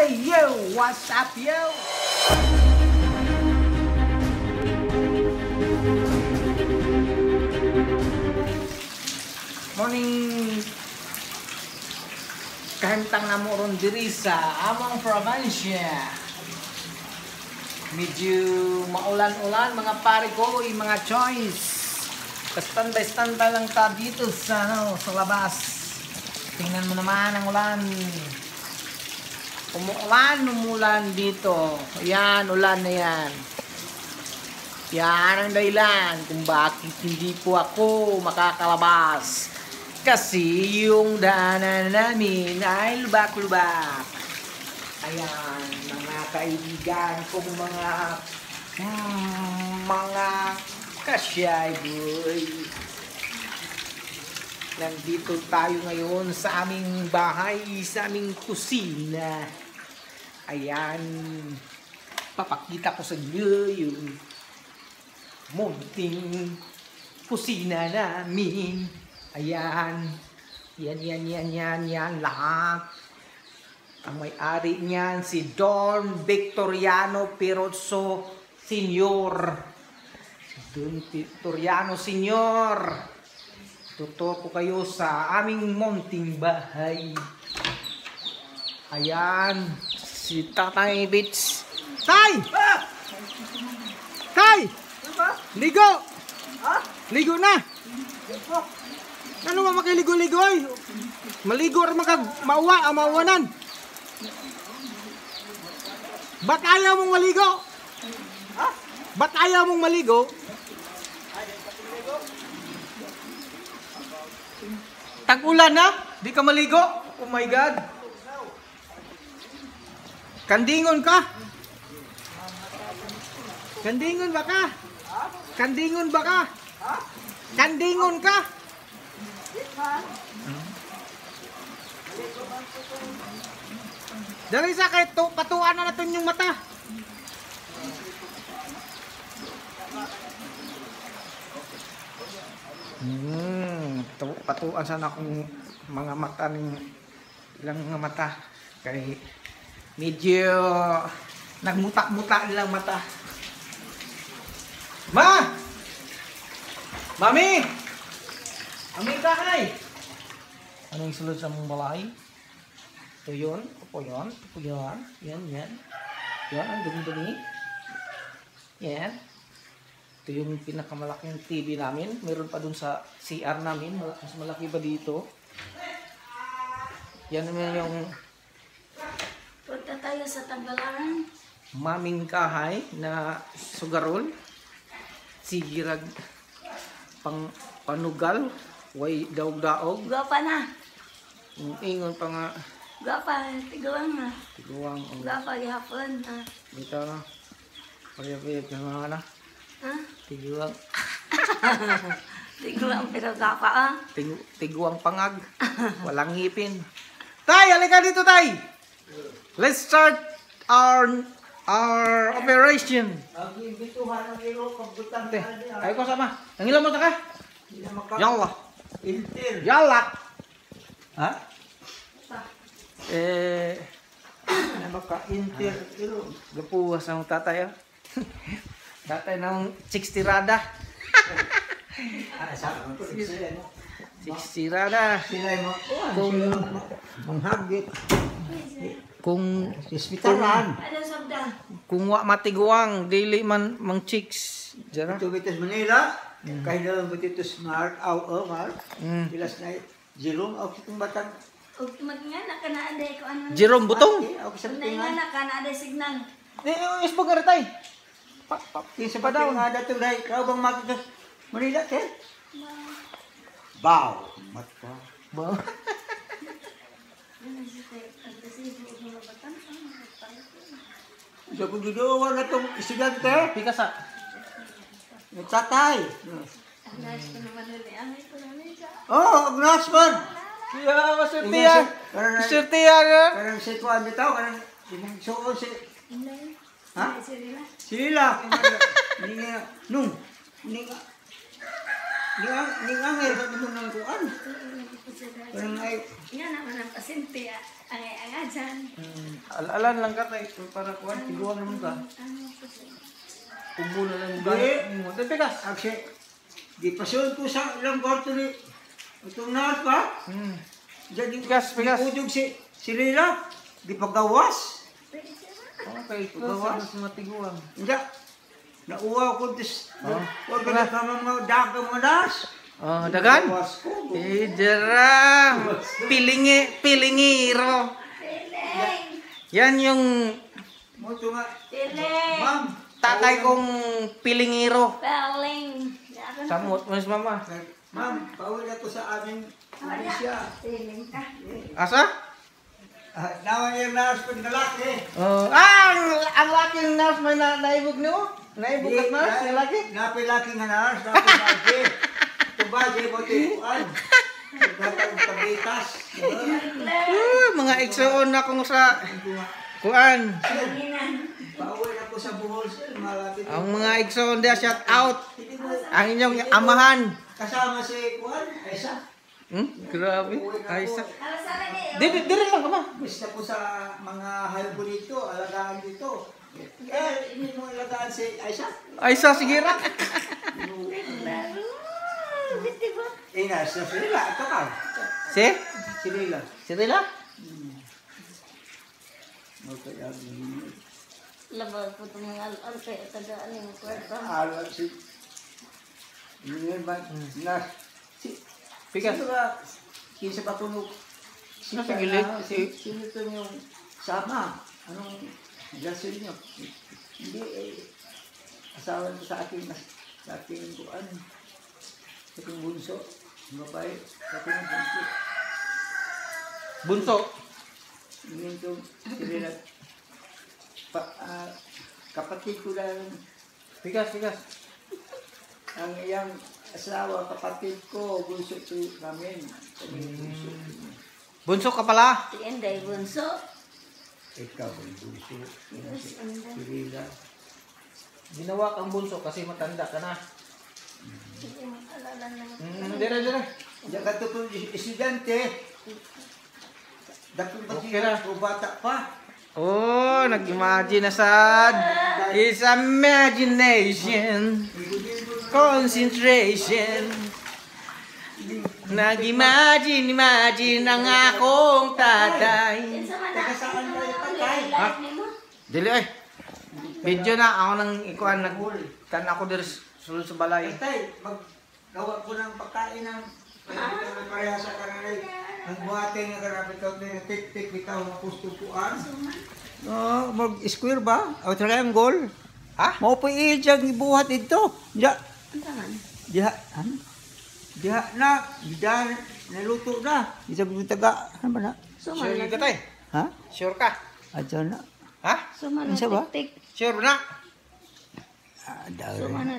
Hey yo, what's up yo? Morning, kahimtang na mo ron diri sa among probinsya. Medyo maulan-ulan mga pare ko, mga choice. Standby-standby lang ta dito sa, ano, sa labas. Tingnan mo naman ang ulan. Umuulan, umulan dito. Ayan, ulan na yan. Yan ang dahilan kung bakit hindi po ako makakalabas. Kasi yung daanan namin ay lubak-lubak. Ayan, mga kaibigan kong mga kasyay boy. Nandito tayo ngayon sa aming bahay, sa aming kusina. Ayan, papakita ko sa inyo yung munting kusina namin. Ayan, yan, yan, yan, yan, yan, lahat. Ang may-ari niyan, si Don Victoriano Pirozzo Senior. Si Don Victoriano Senior. Tuturo ko kayo sa aming munting bahay. Ayan, si Tatay Bits. Tay! Tay! Ligo! Ligo na! Ano ba makiligo-ligo ay? Maligo or mauwa, ang mauwanan. Ba't ayaw mong maligo? Ba't ayaw mong maligo? Tag-ulan na? Di ka maligo? Oh my God. Kandingon ka? Kandingon ba ka? Kandingon ba ka? Kandingon ka? Dali sa kahit patuan na natin yung mata. Patuan sana akong mga mata ng ilang mga mata. Kay medyo nagmuta-muta nilang mata. Ma! Mami! Mami kahay! Anong sulod sa mong balay? Ito yun, ito po yun, ito po yun. Yan, yan. Yan, ang dumi-dumi. Yan. Ito yung pinakamalaking TV namin. Meron pa dun sa CR namin. Mas malaki pa dito. Yan naman yung punta tayo sa Tagbilaran. Maming kahay na sugarol. Sigirag pang panugal. Way daog-daog. Gwapa na. Ingon pa nga. Gwapa, tiguang na. Tiguang. Oh. Gwapa gihapon na. Dito na. Pariya-pariya ka mga na. Ha? Tiguang. Tiguang pero gwapa ah. Tiguang pangag. Walang ngipin. Tay, halika dito tay. Let's start our operation. Ay ko sama. Nangilam mo ta ka? Yalla. Yalla. Ha? Eh, maka-inter. Gapuwas ang tatay ah. Tatay ng 60 rada. 60 rada. Kung manghagit. Kung kung wa matiguang dili man mang chicks. Jara. Ito bitas Manila. Kahit na dito smart aw Omar. Ilas na Jerome aw kitong batang. Og magngana ka na aday ko ano. Jerome Butong. Ngana ka na aday signal. Di isbog ka tay. Pa pa sa padaw nga dato dai ka bang makita Manila te? Baw mat pa. Baw. Sa kung duduwa na tong estudyante. Pika sa Nagtatay. Oh, agnas man. Yeah, masurti ya. Masurti ya. Karang si kuan bitaw, karang suon si Ha? Sila. Ni nga nung ni nga Ningangir ka mo ng kuan. Parang ay Nga naman ang pasinti. Angay anga dyan. Alalan lang ka tay para kuan tiguang naman ka. Ano po siya? Ubo na lang Di. gamit mo. Tay pikas. Aksi, di pasun ko sa ilang kwarto ni itong nurse ba? Diyan yung Pikas, pikas. Ujog si Lila, di pagawas. Okay, ito Gawas? sa mga tiguang. Hindi. Nauwa ko dis. Oh. Huwag ka na ka mga dagang mga nurse. Oh, dagan. Gawas ko. Eh, jara. Pilingi, pilingiro. Piling! Yan yung Mo ito nga. Piling! Ma'am. tatay kong pilingiro. Piling! Samot mo si mama. Ma'am, pauwi na to sa aming probinsya. Piling ka. Asa? Ah, nawa yung nurse pag nalaki. Oh, ang laki ng nurse may na, naibog niyo. Naibog at nurse, ang laki. Napilaki nga nurse, napilaki. Tubaje mo tipuan. Gatang pagitas. Mga igsoon na kung sa kuan. Pauwi na ko sa Bohol, sir. Malapit. Ang mga igsoon dia shout out. Hindi mo Ang inyong amahan. kasama si Kuan, Esa. Grabe. Ay sa. Alas Dili dili lang ka ma. Gusto ko sa mga halbo dito, alagaan dito. Eh, hindi mo alagaan si Aisa. Ay sa sige ra. Laro! Biti ba? Eh, nasa si Lila. Ito ka. Si? Si Lila. Si Rila? Okay, Labag po itong mga alaan kaya tagaan yung kwarta. Alam si... Yun ba? Nas... Si... Pikas. Sino ba? Kinsa ba kuno? Sino sa gilid? Sino ito yung sama? Anong relasyon niyo? Hindi eh. Asawa niyo sa aking kuan. Sa aking bunso. Ang babae. Sa aking bunso. Bunso. Yun itong sila. Kapatid ko lang Pikas, pikas. ang iyang asawa, kapatid ko, bunso to namin. Kami bunso. Bunso ka pala. Si Inday Bunso. Ikaw ang bunso. Yes, Inday. Si Lila. Ginawa kang bunso kasi matanda ka na. Hindi mo alala na. Dire, dire. Diyan ka to estudyante. Dakong ba Okay na. o bata pa? Oh, nag-imagine na sad. It's imagination. Concentration. Nag-imagine, imagine ang akong tatay. Kinsa man Taga saan kayo, tatay? Ha? Live nimo? Dili ay. Video na ako nang ikuan nag tan ako diri sulod sa balay. Tatay, maggawa ko ng pagkain ng pareha sa kanalay. Ang buhatin nga karapit ka na tik-tik bitaw nga pustupuan. No, mag-square ba? O triangle? Ha? Mao pa ijag gibuhat dito. Ya, Unsa man? diha, ano? Diha na, diha naluto na. Isag taga, ano ba na? Suman Sure na. ka tay? Ha? Sure ka? Adyo na. Ha? Suman na Unsa ba? tik-tik. Sure na? Ah, daw. Suman na.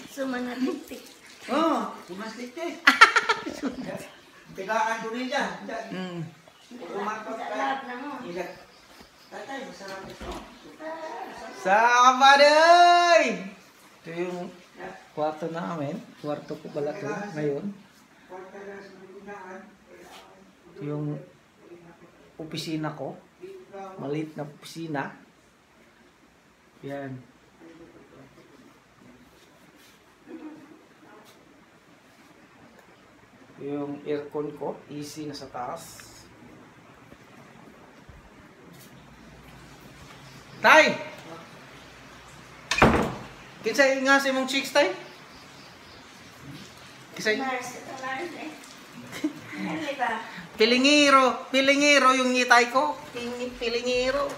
Suman na tik-tik. Oh, pumastik eh. Tagaan ko niya. Umapak ka. Sarap na mo. Ila. Tatay, masarap ito. Sa kapaday! Ito yung kwarto namin. Kwarto ko pala to ngayon. Ito yung opisina ko. Maliit na opisina. Yan. Ito yung aircon ko. Easy na sa taas. Tay! Kinsa nga sa imong chicks, tay? Kinsa Nurse, ito nurse eh. Ano ba? Pilingiro, pilingiro yung ngitay ko. Pilingiro.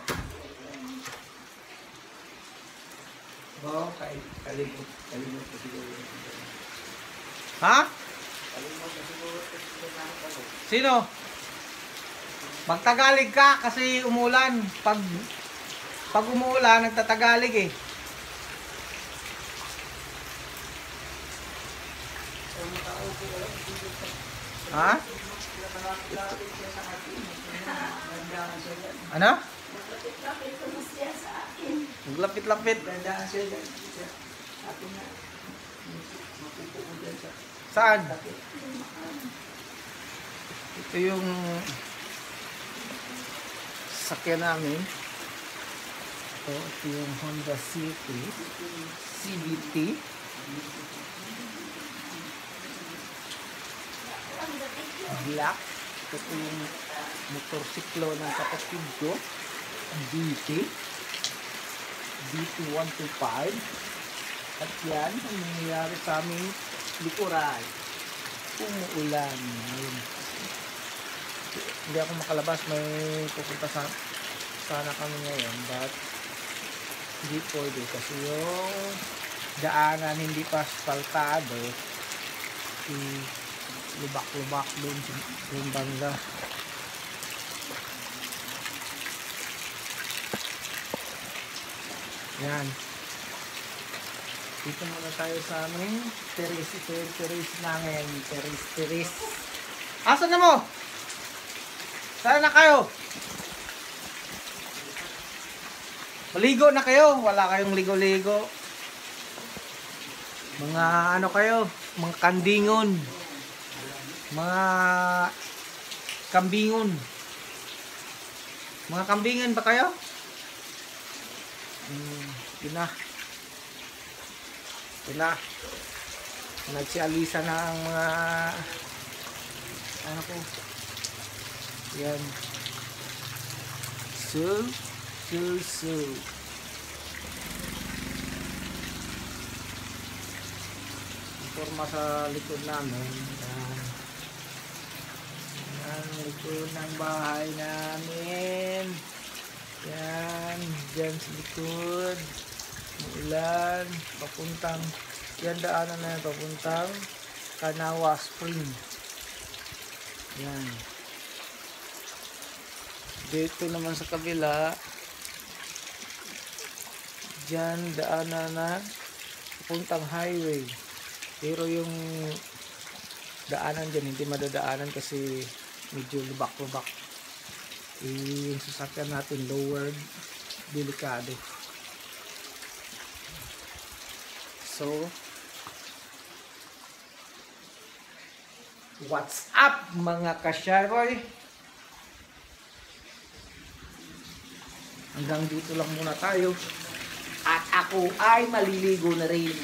Oo, kalimot, kalimot ko siguro. Ha? Kalimot ko siguro. Sino? Magtagalig ka kasi umulan. Pag umuulan, nagtatagalig eh. Ha? Ano? Maglapit-lapit ko na siya sa akin. Maglapit-lapit. Dandaan siya dyan. Akin na. Mapupo ko dyan sa... Saan? Ito yung sasakyan namin. Ito yung Honda City CVT. Black. Ito po yung motorsiklo ng kapatid ko. DT. DT125. At yan ang nangyayari sa aming likuran. Umuulan. Ayun. Hindi ako makalabas. May pupunta sana kami ngayon. But hindi pwede kasi yung daanan hindi pa asfaltado. Lubak-lubak doon yung bangga. Yan. Dito muna tayo sa aming terrace. Ito yung terrace namin. Terrace, terrace. Asan na mo? Saan na kayo? Maligo na kayo. Wala kayong ligo-ligo. Mga ano kayo? Mga kandingon. Mga kambingon. Mga kambingan ba kayo? Yun na. Yun na. Nagsialisa na ang mga ano ko. Yan. So. Forma sa likod namin. Yan. Yan, likod ng bahay namin. Yan, dyan sa likod. Umuulan, papuntang, yan daanan na yan, papuntang Kanawa Spring. Yan. Dito naman sa kabila, dyan daanan na papuntang highway. Pero yung daanan dyan, hindi madadaanan kasi medyo lubak-lubak. Yung sasakyan natin lowered, delikado. So, what's up mga ka-shareboy? Hanggang dito lang muna tayo. At ako ay maliligo na rin.